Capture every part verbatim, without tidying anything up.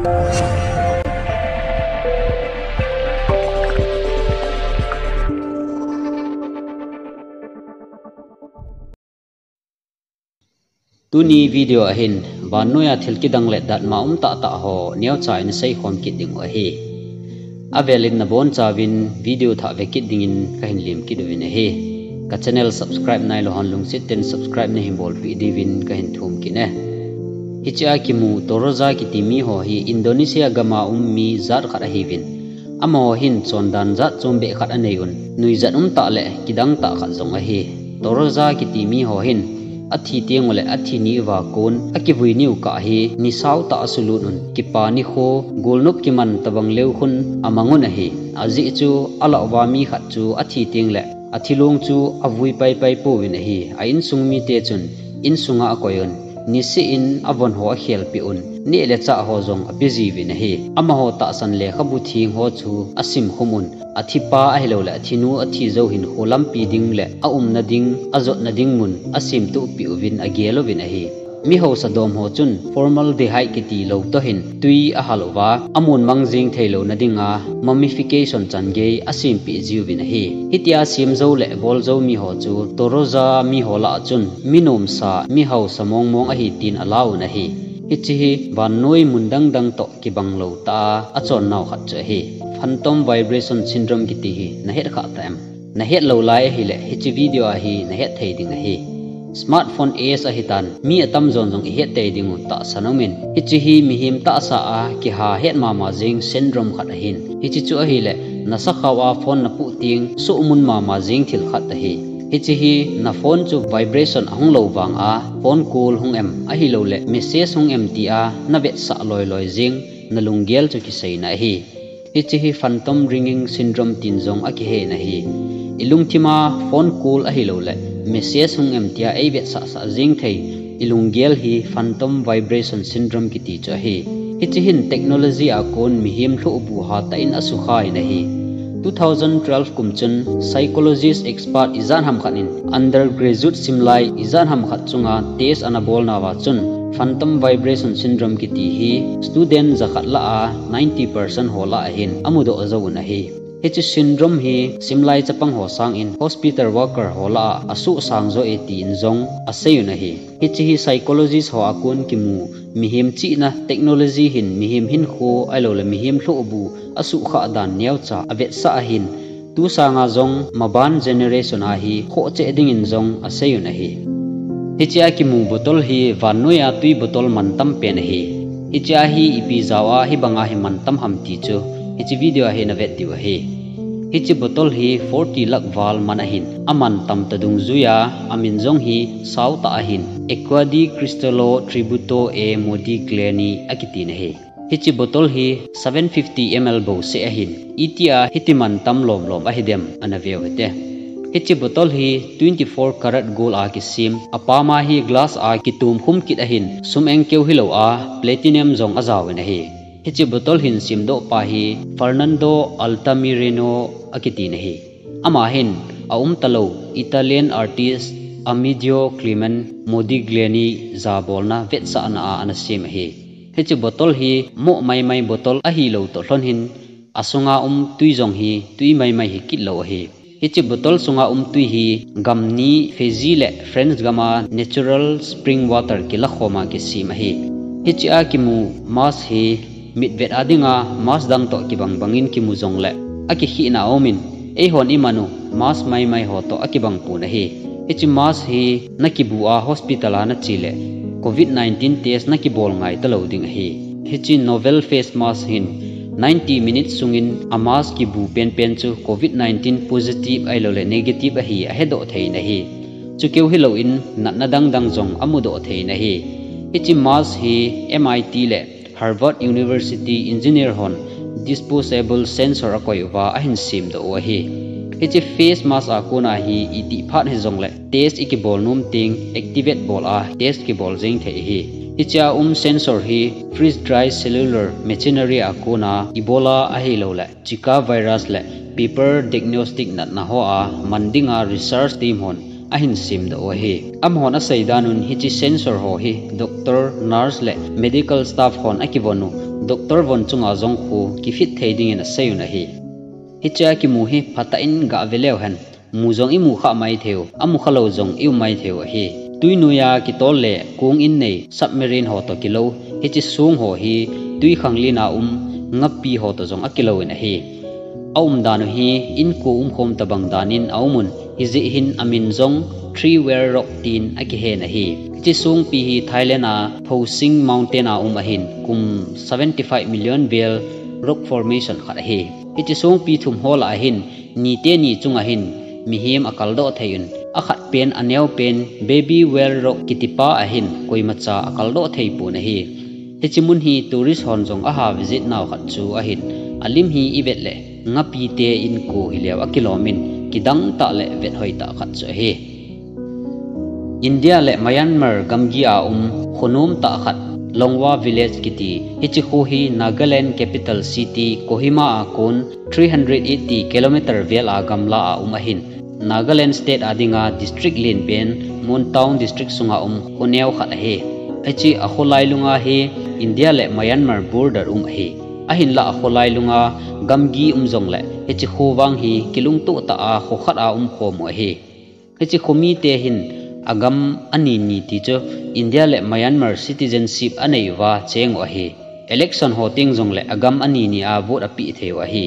Tuni video a hin, vannoiya thil kidang le datmo um tahtah ho neocha in seikhom kit ding u ahi. Avel in nabonchauvin video thah ve kit dingin kahin lem kit uvin ahi. Ka channel subscribe nailou hon lungset tah in subscribe nahin bolpeh diuvin kahin thum kit e. Hichea kimu Toroza kiti miho hi Indonesia gam a um mi jat khat ahiuvin. Amaho hin chondan jat chombeh khat anei un, nuijat um tah le kidang tah khat jong ahi. Toroza kiti miho hin athi teng ule athi ni uva kon akivui ni u kah hi nisao tah asulut un, kipa nikho, golnop kiman tobang leu khun amang un ahi. Ajeh chu alah uva mi khat chu athi teng le athilong chu avui paipai pouvin ahi. A insung mite chun insunga akoi un, niseh in avon ho akhelpeh un, neh le chah ho jong apejiuvin ahi. Amaho tahsan lekhabu theng ho chu asimkhum un, athipa ahilou le athinu athi jou hinkho lampi ding le aumna ding, ajotna ding mun asemtoh peh uvin agel uvin ahi. Mi hausa dom ho chun formaldehyde kiti lou toh hin tui ahal uva, amun mang jeng theilouna dinga mummification chan gei asempeh jiuvin ahi. Hitia sem jou le bol jou miho chu Toroza miho lah a chun mi nomsa, mi hausa mongmong ahi tin alau un ahi. Hiche hi vannoi mun dangdang toh kibang lou tah a achonnau khat chu ahi. Phantom vibration syndrome kiti hi nahet khah ta em? Nahet lou lai ahile, hiche video a hi nahet thei ding ahi. Smartphone age ahitan, mi atamjon jong ihet tei ding u tahsan aumin, hiche hi mihem tahsa a kiha het mama jeng syndrome khat ahin. Hiche chu ahile, nasakhao a phone napoh teng, suhmun mama jeng thil khat ahi. Hiche hi naphone chu vibration ahung lou vang a, phone call hung em, ahilou le message hung em tia navetsah loiloi jeng, nalunggel chu kiseina ahi. Hiche hi phantom ringing syndrome tin jong akihen ahi. Ilungthim a phone call ahilou le message hung em tia eivetsahsah jeng thei ilunggel hi phantom vibration syndrome kiti chu ahi. Hiche hin technology a kon mihem lhohbu hatah in asukha in ahi. Two thousand twelve kum chun psychologist expert ijat ham khat in undergraduate simlai ijat ham khat chunga test anabolnauva chun phantom vibration syndrome kiti hi student jakhat lah a ninety percent ho lah a hin amudoh jou un ahi. Hiche syndrome hi simlai chapang ho sangin hospital worker ho lah a asuhsang joh e tin jong asei un ahi. Hiche hi psychologist ho a kon kimu mihem chihna technology hin mihem hinkho ahilou le mihem lhohbu asuhkhah dan neocha avetsah ahin, tu sanga jong maban generation a hi khoh cheh dingin jong asei un ahi. Hichea kimu bottle hi vannoiya tui bottle mantam pen ahi. Hichea hi ipi jao a hibanga hi mantam ham ti chu hiche video a hi navet diu ahi. Hiche bottle hi forty lakh val man ahin, amantam toh dungjuiya amin jong hi saotah ahin, Aqua di Cristallo Tributo e Modigliani akitin ahi. Hiche bottle hi seven fifty M L bouseh ahin, itia hiti mantam lomlom ahidem anaveu hite. Hiche bottle hi twenty-four carat gold a kisem, apama hi glass a kitumkhum kit ahin, sum engkeu hilou a platinum jong ajaovin ahi. Hiche bottle hin semdohpa hi Fernando Altamirano akitin ahi. Ama hin aumtalou Italian artist Amedeo Clement Modigliani jabolna vetsahna a anasem ahi. Hiche bottle hi moh maimai bottle ahilou toh lhon hin, asunga um tui jong hi tui maimai hikit lou ahi. Hiche bottle sunga um tui hi gam ni Fiji le France gam a natural spring water kilakhom a kisem ahi. Hichea kimu mask hi mitvet a dinga mask dang toh kibang bangin kimu jongle akikhehna aumin, eihon iman u mask maimai ho toh akibang pon ahi. Hiche mask hi nakibu a hospital a nache le covid nineteen test nakibol ngai talou ding ahi. Hiche novel face mask hin ninety minutes sungin a mask kibu penpen chu covid nineteen positive ahilou le negative ahi ahedoh thei in ahi. Chukeu hilouvin natna dangdang jong amudoh thei in ahi. Hiche mask hi M I T le Harvard University engineer hon disposable sensor akoi uva ahin semdoh u ahi. Hiche face mask a kona hi itih phat hijongle test ikibol nom teng activate bol a test kibol jeng thei ahi. Hichea um sensor hi freeze dry cellular machinery a kona Ebola ahilou le Zika virus le paper diagnostic natna ho a man dinga research team hon ahin semdoh u ahi. Amahon asei dan un hiche sensor ho hi doctor, nurse le medical staff hon akivon u Doctor von chunga jong khu kifit thei dingin asei un ahi. Hichea kimu hi phatah in gah ve leu hen, mu jong imu kha mai thei u, amu kha lou jong ium mai thei u ahi. Tui noiya kitol le kong in nei submarine ho toh kilou, hiche song ho hi tui khanglen a um ngapi ho toh jong akilou in ahi. Aumdan u hi inko umkhom tobang dan in aum un, hijeh hin amin jong Three Wheel Rock tin akihen ahi. Hiche songpi hi Thailand a Phosing Mountain a um ahin, kum seventy five million wheel rock formation khat ahi. Hiche songpi thum ho lah a hin, niteni chunga hin mihem akaldoh thei un, akhat pen aneo pen Baby Whale Rock kitipa ahin, koimacha akaldoh thei pon ahi. Hiche mun hi tourist hon jong aha visit nau khat chu ahin, alim hi ivet le ngapi te inko hileu akilom in, kidang tah le vethoi tah khat chu ahi. India le Myanmar gamgi a um kho nom tah khat, Longwa Village kiti, hiche kho hi Nagaland capital city Kohima a kon three hundred eighty kilometer vel a gamla a um ahin, Nagaland state a dinga district len pen Mon Town district sunga um kho neo khat ahi. Hiche a kho lailunga hi India le Myanmar border um ahi. Ahinlah a kho lailunga gamgi um jongle hiche kho vang hi kilungtoh tah a kho khat a umkhom u ahi. Hiche khomite hin agam ani ni ti chu India le Myanmar citizenship anei uva cheng u ahi. Election ho teng jongle agam ani ni a vote apeh thei u ahi.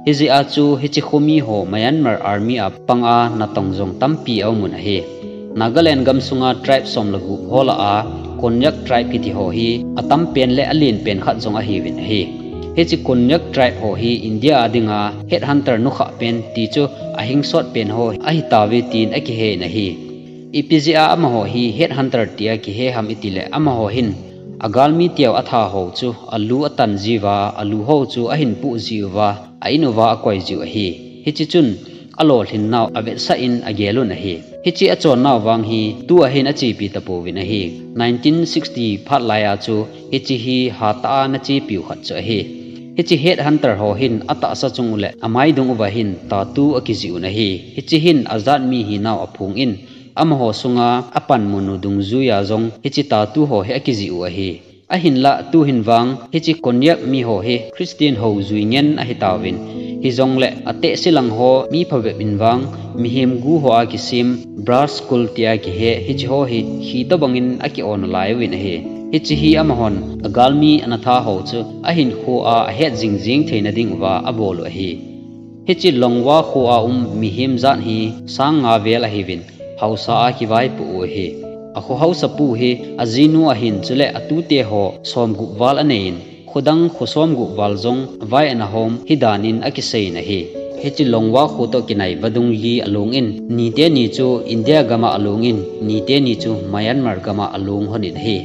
Hijeh a chu hiche khomi ho Myanmar army a panga natong jong tampi aum un ahi. Nagaland gamsunga tribe som le gup ho lah a Konyak tribe kiti ho hi atam pen le alen pen khat jong ahiuvin ahi. Hiche Konyak tribe ho hi India a dinga headhunter nukhah pen ti chu ahingsot pen ho ahitauve tin akihen ahi. Ipi jeh a amaho hi headhunter tia kihe ham itile amaho hin agalmi teu atha ho chu alu atan jiuva, alu ho chu ahin poh jiuva, a in uva akoi jiu ahi. Hiche chun alolhin nau avetsah in agel un ahi. Hiche achon nau vang hi tua hin achepi tapouvin ahi. Nineteen sixty phat laiya chu hiche hi hatah a ana chepiu khat chu ahi. Hiche headhunter ho hin atahsa chung u le amaidung uva hin tattoo akijih un ahi. Hiche hin ajat mi hinau aphong in, amaho sunga apanmun u dungjuiya jong hiche tattoo ho hi akijih u ahi. Ahinlah tuhin vang hiche Konyak mi ho hi Christian ho jui ngen ahitauvin, hijongle atehse lang ho mi phabep in vang mihem gu ho a kisem brush school tia kihe hiche ho hi khi tobang in aki-on nalai uvin ahi. Hiche hi amahon agalmi ana tha ho chu ahinkhoa ahet jingjing theina ding uva abol u ahi. Hiche Longwa kho a um mihem jat hi sang nga vel ahiuvin, haosa a kivaipoh u ahi. Akho haosapu hi ajinu ahin chule atute ho som gup val anei in, khodang kho som gup val jong vai ana hom hidan in akisei in ahi. Hiche Longwa kho toh kinai vadung li along in, niteni chu India gam a along in, niteni chu Myanmar gam a along lhon in ahi.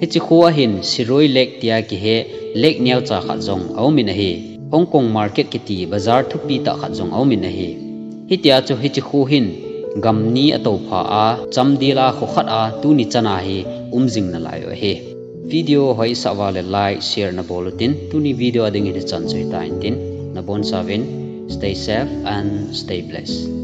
Hiche kho a hin Shirui Lake tia kihe lake neocha khat jong aum in ahi. Hong Kong market kiti bazar thupi tah khat jong aum in ahi. Hitia chu hiche kho hin gam ni atoupha a, chamdel a kho khat a tuni chan a hi um jing nalai u ahi. Video hoisah uva le like, share nabol utin, tuni video a dingin hichan chu hitan tin, nabonchauvin stay safe and stay blessed.